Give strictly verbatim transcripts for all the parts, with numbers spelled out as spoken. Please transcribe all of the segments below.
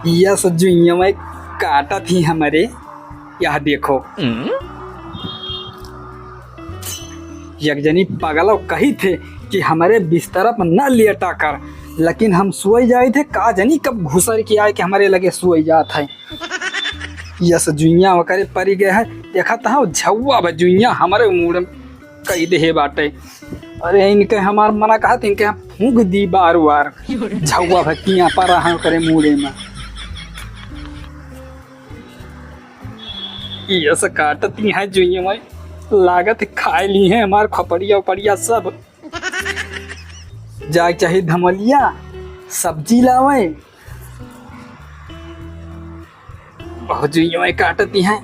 यस जुइया में काटत ही हमरे, यह देखो। एक जनी पगलौ कही थे कि हमरे बिस्तर पर न लेटा कर, लेकिन हम सोई जाई थे, का जनी कब घुसर के आए कि हमरे लगे सोई जात है। यस जुइया ओकरे परी गए है, देखत हो झौआ भा जुइया हमरे मूड़े कई देहे बाटे। अरे इनके हमार मना कहत, इनके हम फूंक दी बार बार। झौआ भा किया पर रहा ओकरे मूड़े में। यस काटती है जुइया में, लागत खाए ली है हमार खपड़िया उपड़िया सब। जाए चाहे धमलिया सब्जी लावे, बहुत जुइया काटती हैं।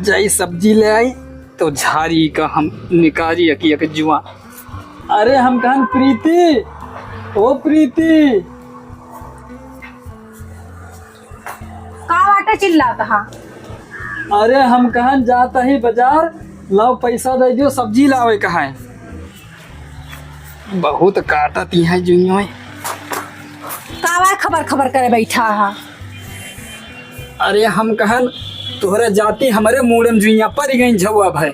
जाई सब्जी ले आई तो झारी का हम निकारी अकी एक जुआ। अरे हम कहन प्रीति, ओ प्रीति। का बाटे चिल्लात हा? अरे हम कहन जात ही बाजार, लाओ पैसा दे दियो, सब्जी लावे का है। बहुत काटत ही है जुइया। कावा खबर खबर करे बैठा हा? अरे हम कहन तोहरे जाती हमरे मूड़े में जुइया परी गई झौआ भा।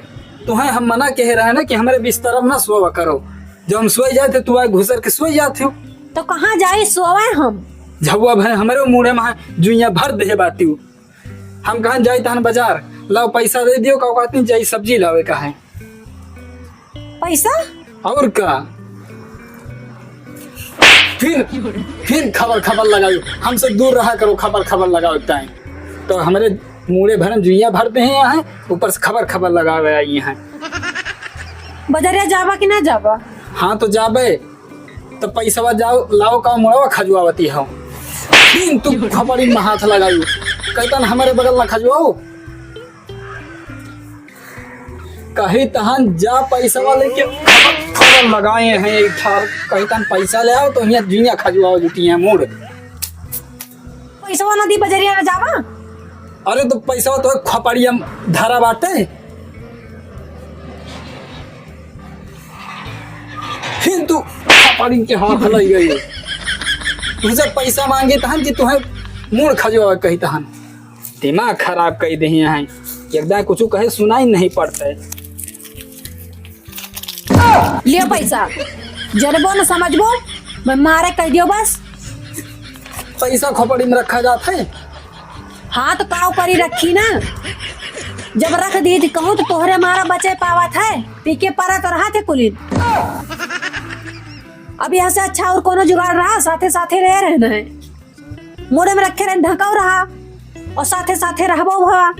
तुहे हम मना कहे रहे ना कि हमरे बिस्तर में ना सोवा करो। जब हम सोई जाते तू आए घुसर के सोई जाते हो। तो कहाँ जाई सोवे हम? झौआ भा हमरे मूड़े में जुइया भर देहे बाती हो। हम कहन जाई तहन बाजार, लाओ पैसा दे दियो, का कहती जाई सब्जी लावे का है। पैसा? और का? फिर, फिर खबर खबर लगाओ, हमसे दूर रहा करो, खबर खबर लगाओ टाइम। तो हमरे मूड़े भरन जुइया भर देहे हैं, ऊपर से खबर खबर लगावे आई हैं। बजरिया जाबा कि ना जाबा? हाँ तो जाबे। तो पैसवा जाओ, लाओ का मुड़वा खजुआवती हो। दिन तू खपड़ी में हाथ लगाई, कहतन हमरे बगल ना खजुआओ। कही तहन जा पैसवा लेके खबर लगाए हैं एक ठार, कही तहन पैसा ले आओ तो हियाँ जुइया खजुआओ जुटी हैं मूड़। पैसवा ना दी बजरिया ना जावा। अरे तो पैसवा तो खपड़िया में धरा बाटे। फिर तू खपड़ी के हाथ लग गई। तुझे पैसा मांगे तहन कि तुहे मूड़ खजुआ कही तहन। दिमाग खराब कर दे हैं, एकदम कुछ कहे सुनाई नहीं पड़ता है। लियो पैसा, जनबो न समझबो, मैं मारे कह दियो बस। पैसा खोपड़ी में रखा जात है। हाँ तो काव करी रखी ना, जब रख दी थी कहूँ तो तोहरे मारा बचे पावत है, पी के परा तो रहा थे कुलीन। अब यहाँ से अच्छा और कोनो जुगाड़ रहा, साथे साथे रह रहना है। मोड़े में रखे रहन ढकाऊ रहा और साथे साथे रहबो हुआ।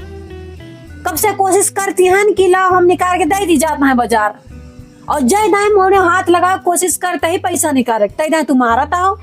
कब से कोशिश करती हन कि लाओ हम निकाल के दे दी जात है बाजार, और जय दाए मोड़े हाथ लगा कोशिश करते ही पैसा निकाले, तै दाए तुम्हारा ताओ।